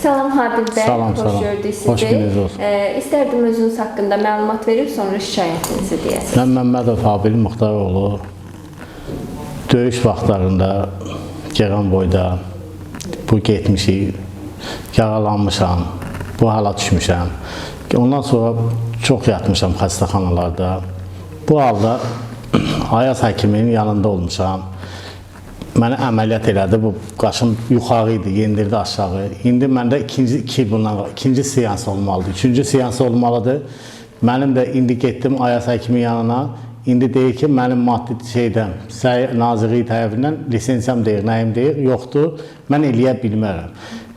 Salam Habil bəy, Salam, xoş salam. gördük sizi. Xoş gününüz olsun. İstərdim özünüz haqqında məlumat verib sonra şikayətinizi deyəsiniz. Mən Məmmədov Habil Muxtaroğlu. Döyüş vaxtlarında Geranboyda bu getmişik, yaralanmışam, bu hala düşmüşəm. Ondan sonra çox yatmışam xəstəxanalarda. Bu halda Ayaz həkiminin yanında olmuşam. Mənə əməliyyat elədi. Bu qaşım yuxarı idi, yendirdi aşağı. İndi məndə ikinci iki bundan ikinci seans olmalıdır. Üçüncü seans olmalıdır. Mənim də indi getdim Ayaz həkimin yanına. İndi deyir ki, mənim maddi şeydən, Səhiyyə Nazirliyi tərəfindən lisensiyam deyir, nəyim deyir, yoxdur. Mən eləyə bilmərəm.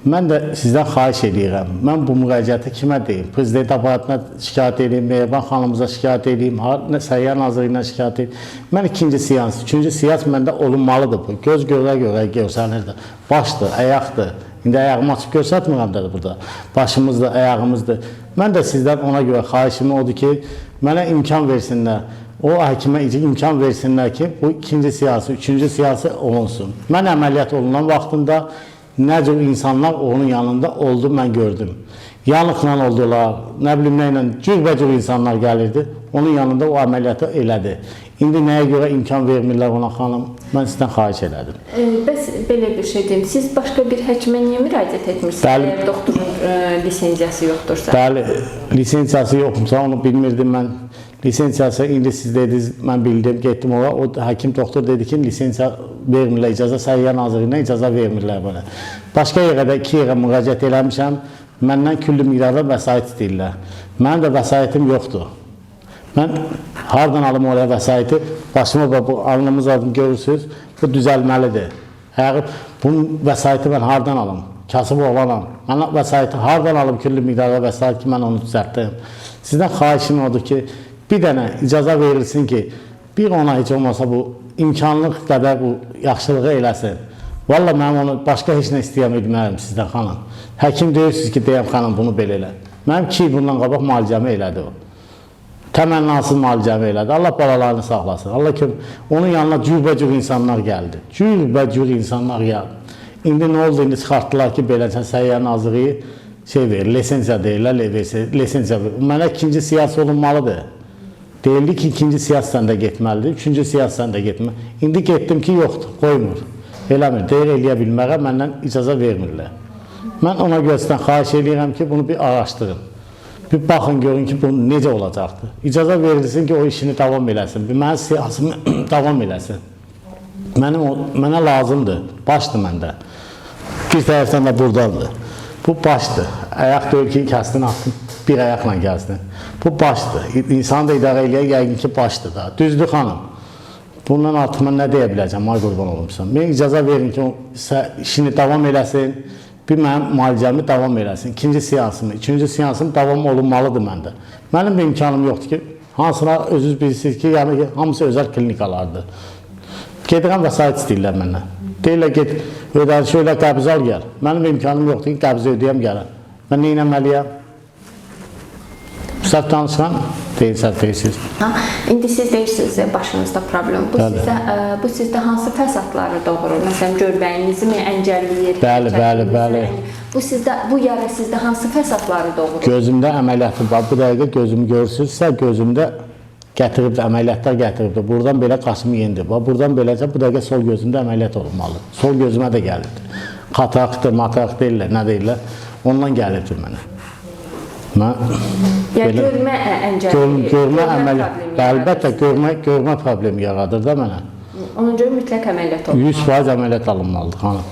Mən də sizdən xahiş eləyirəm. Mən bu müraciəti kimə deyim? Prezident aparatına şikayət eləyim, Mehriban xanımıza şikayət eləyim, Səhiyyə Nazirliyinə şikayət eləyim. Mən ikinci seans, üçüncü seans məndə olunmalıdır bu. Göz görə-görə görsənirdi. Başdır, ayaqdır. İndi ayağımı açıb göstərmirəm də burada. Başımızdır, ayağımızdır. Mən də sizdən ona görə xahişim odur ki, mənə imkan versinlər. O həkimə imkan versinlər ki, bu ikinci siyasi, üçüncü siyasi olunsun. Mən əməliyyat olunan vaxtında nə cür insanlar onun yanında oldu, mən gördüm. Yanıqla oldular, nə bilim nə ilə, cürbəcür insanlar gəlirdi. Onun yanında o əməliyyatı elədi. İndi nəyə görə imkan vermirlər ona xanım? Mən sizdən xahiş elədim. Bəs belə bir şey deyim, siz başqa bir həkimə niyə müraciət etmirsiniz? Bəli. Əgər doktorun lisenziyası yoxdursa. Bəli, lisensiyası yoxmsa onu bilmirdim mən. Lisensiyası indi siz dediniz, mən bildim, getdim ora. O həkim doktor dedi ki, lisensiya vermirlər, icazə Səhiyyə Nazirliyindən icazə vermirlər mənə. Başqa yerə də iki yerə müraciət eləmişəm. Məndən küllü miqdarda vəsait istəyirlər. Mənim də vəsaitim yoxdur. Mən hardan alım oraya vəsaiti? Başıma bax, bu alnımız adım görürsüz, bu düzəlməlidir. Əgər bunun vəsaiti mən hardan alım? Kasıb oğlanam. Mən vəsaiti hardan alım küllü miqdarda vəsait ki, mən onu düzəltdim. Sizdən xahişim odur ki, bir dənə icazə verilsin ki, bir ona heç olmasa bu imkanlıq qədər bu yaxşılığı eləsin. Valla mənim onu başqa heç nə istəyə bilmərəm sizdən xanım. Həkim deyirsiniz ki, deyəm xanım bunu belə elə. Mənim 2 il bundan qabaq müalicəmi elədi o. Təmənnasız müalicəmi elədi. Allah balalarını saxlasın. Allah kim onun yanına cürbəcür insanlar gəldi. Cürbəcür insanlar gəldi. İndi nə oldu? İndi çıxartdılar ki, beləcə Səhiyyə Nazirliyi şey verir, lisensiya deyirlər, lisensiya verir. Mənə ikinci siyasi olunmalıdır. Deyildi ki, ikinci siyasi də getməlidir, üçüncü siyasi də getməlidir. İndi getdim ki, yoxdur, qoymur. Eləmir, deyir eləyə bilmərəm, məndən icazə vermirlər. Mən ona görə sizdən xahiş eləyirəm ki, bunu bir araşdırın. Bir baxın görün ki, bu necə olacaqdır. İcazə verilsin ki, o işini davam eləsin. Bir mənim siyasımı davam eləsin. Mənim o, mənə lazımdır. Başdır məndə. Bir tərəfdən də burdandır. Bu başdır. Ayaq deyil ki, kəsdin, atdın, bir ayaqla gəlsin. Bu başdır. İnsanı da idarə eləyər, yəqin ki, başdır da. Düzdür xanım. Bundan artıq mən nə deyə biləcəm, ay qurban olumsan. Mənə icazə verin ki, o işini davam eləsin, bir mənim müalicəmi davam eləsin. İkinci seansımı, üçüncü seansım davam olunmalıdır məndə. Mənim bir imkanım yoxdur ki, hansına özünüz bilirsiniz ki, yəni ki, hamısı özəl klinikalardır. Gedirəm vəsait istəyirlər məndən. Deyirlər get ödənişi elə qəbz al gəl. Mənim imkanım yoxdur ki, qəbzi ödəyəm gələm. Mən nə etməliyəm? Səhv danışıram, deyil səhv deyirsiniz. Ha, İndi siz deyirsiniz başınızda problem. Bu Bəli. sizə bu sizdə hansı fəsadları doğurur? Məsələn, görməyinizi mi əngəlləyir? Bəli, bəli, hərəkətinizi bəli. Bu sizdə bu yara sizdə hansı fəsadları doğurur? Gözümdə əməliyyatı var. Bu dəqiqə gözümü görürsünüzsə, gözümdə gətiribdi, əməliyyatlar gətiribdi. Buradan belə qaşımı yendi. Bax, buradan beləcə bu dəqiqə sol gözümdə əməliyyat olunmalı. Sol gözümə də gəlibdi. Katarakdır, matarak deyirlər, nə deyirlər. Ondan gəlibdi mənə. Mən Yəni belə- görmə əngəlli, görmə əməliyyat, problemi yaradır. əlbəttə görmə problemi yaradır da mənə. Ona görə mütləq əməliyyat olmalıdır. 100% əməliyyat alınmalıdır xanım.